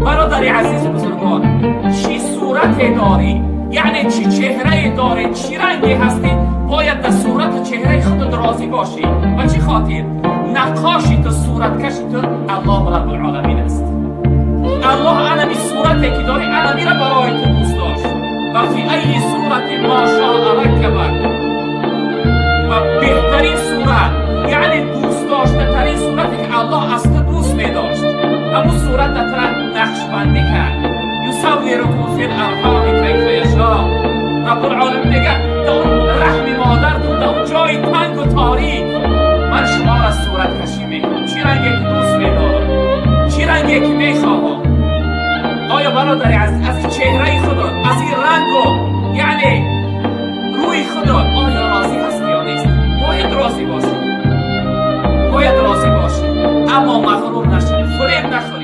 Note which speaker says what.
Speaker 1: Бародари азизу бузургвор, чӣ сурате дорӣ, яъне чӣ чеҳрае дорӣ, чӣ ранге ҳастӣ, бояд дар сурату чеҳраи худат розӣ бошӣ. Ба чӣ хотир? Наққоши ту, сураткаши ту Аллоҳу Раббулоламин аст. Аллоҳ анами сурате ки дорӣ, анамира барои ту дӯст дошт. Ва фи айи сурати мо шоа раккабак, ва беҳтарин сурат, яъне дӯстдоштатарин сурате ки Аллоҳ аз ту дӯст медошт, ҳамун сурата тура нақшбандӣ кард. Юсаввирукум фил арҳоми кайфа яшо. Раббулоламин мегӯяд: дар он раҳми модартун, дар он ҷои тангу торик ман шуморо сураткашӣ мекунам, чӣ ранге ки дӯст медорам, чӣ ранге ки мехоҳам. Оё, бародари азиз, аз ин чеҳраи худо, аз ин рангу яъне рӯи худо оё розӣ ҳастӣ ё нест? Бояд розӣ бошӣ, бояд розӣ бошӣ, аммо мағрур нашавӣ, фуреб нахӯрӣ.